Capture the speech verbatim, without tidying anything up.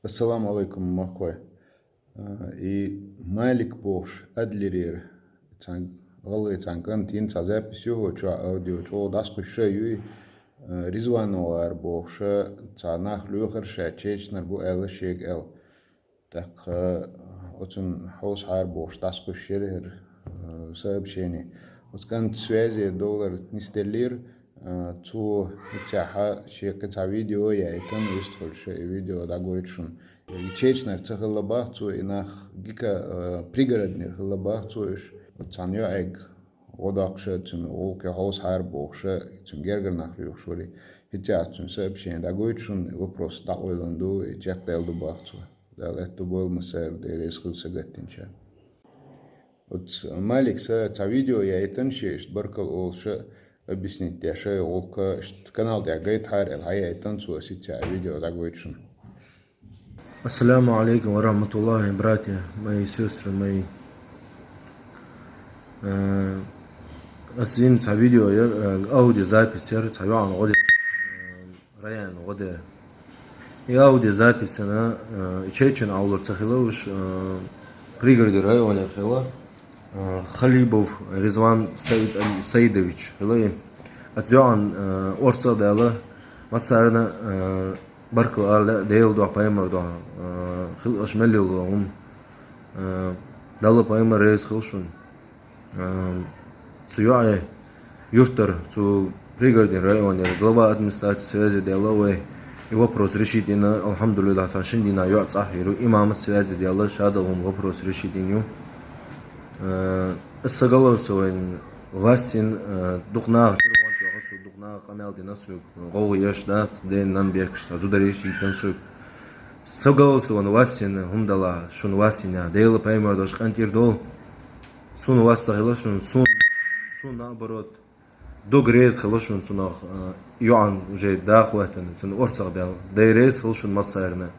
Ассаламу алейкум, махкой. А, и Малик бохуш Адлерера цхьан гӀалгӀай цхьан кӀантий цхьа запись ю хӀокху чохь, аудио чӀогӀа дӀасакхуьссуш ю и. А, Ризван вахар бохуш цхьа нах лоьхура ша чеченаш бу аьлла шега аьлла. ТӀаккха оцунна хьовсахьара бохуш дӀасакхуьссуш яра хӀара, а, сообщение. Оцу кӀантаца связе довлар нисделлера, а, цо хӀинццехь шен кхин цхьа видео яийтина, вистхуьлуш и видео дӀагойту шуна. И чеченаш ца хилла бах цо, и нах гика, а, Пригороднера хилла бах цо уьш. Оцу цхьана йоӀега гӀо доккхуш, цуьнан гӀуллакхе хьовсахьара бохуш, цуьнан гергара нах лоьхуш вара. ХӀинццехь цуьнан сообщение дӀагойту шуна, и вопрос дӀакъойлина ду, и чекхдаьлла ду бах цо. Дала аьтто бойла массарна, Дела реза хуьлда сагатдинчарна. Оцу Малика цхьа видео яийтина шен, иштта баркалла олуш, объяснить деш, и гӀуллакх иштта канал тӀехь гайтахьара аьлла, хьаяийтина цо, сица а видео дӀагойту шуна. Ассаламу алейкум ва рахматуллахи, братья, мои сестры, мои. Э, ас йина цхьа видео яра, э, аудиозапись яра, цхьа йоӀана гӀо де, э, Раяна гӀо де. И аудиозаписана, э, и чечен Ӏовлар ца хилла уьш, э, Пригородный районера хилла, э, Халибов Ризван Саид-, Саидович хилла и. Оцу йоӀана, э, орцах а даьлла, массарна, э, баркалла ала, Делан дуьхьа, пайхамаран дуьхьа, э, хилла аша мел йолу хӀума, э, Далла пайхамар реза хуьлда шуна. Э, цу йоӀе юьртара, цу Пригородный районера глава администрации связи даьлла вай. И вопрос решить йина, алхьамдулиллахь, цхьа шина дийнахь йоӀ цӀахь йира, имамас связи даьлла, шадолу хӀума вопрос решить йина ю. Э, аса галар со вайн васин, э, дукха наха тера ван тоьхна со, дукха наха къамел дина со, гӀовгӀа еш дац, ден нан бекаш, цхьа зударий йиш йитина со. Са галар со ван васин, хӀума дала, шуна васина, Дела пайхамар дош къинтӀера долу. Суна вас ца хилла шуна, сун, сун наоборот, дог реза хилла шуна цунах, э, йоӀан уже даха ваьттина, цунна орцах бел. Дай реза хилла шуна массарна.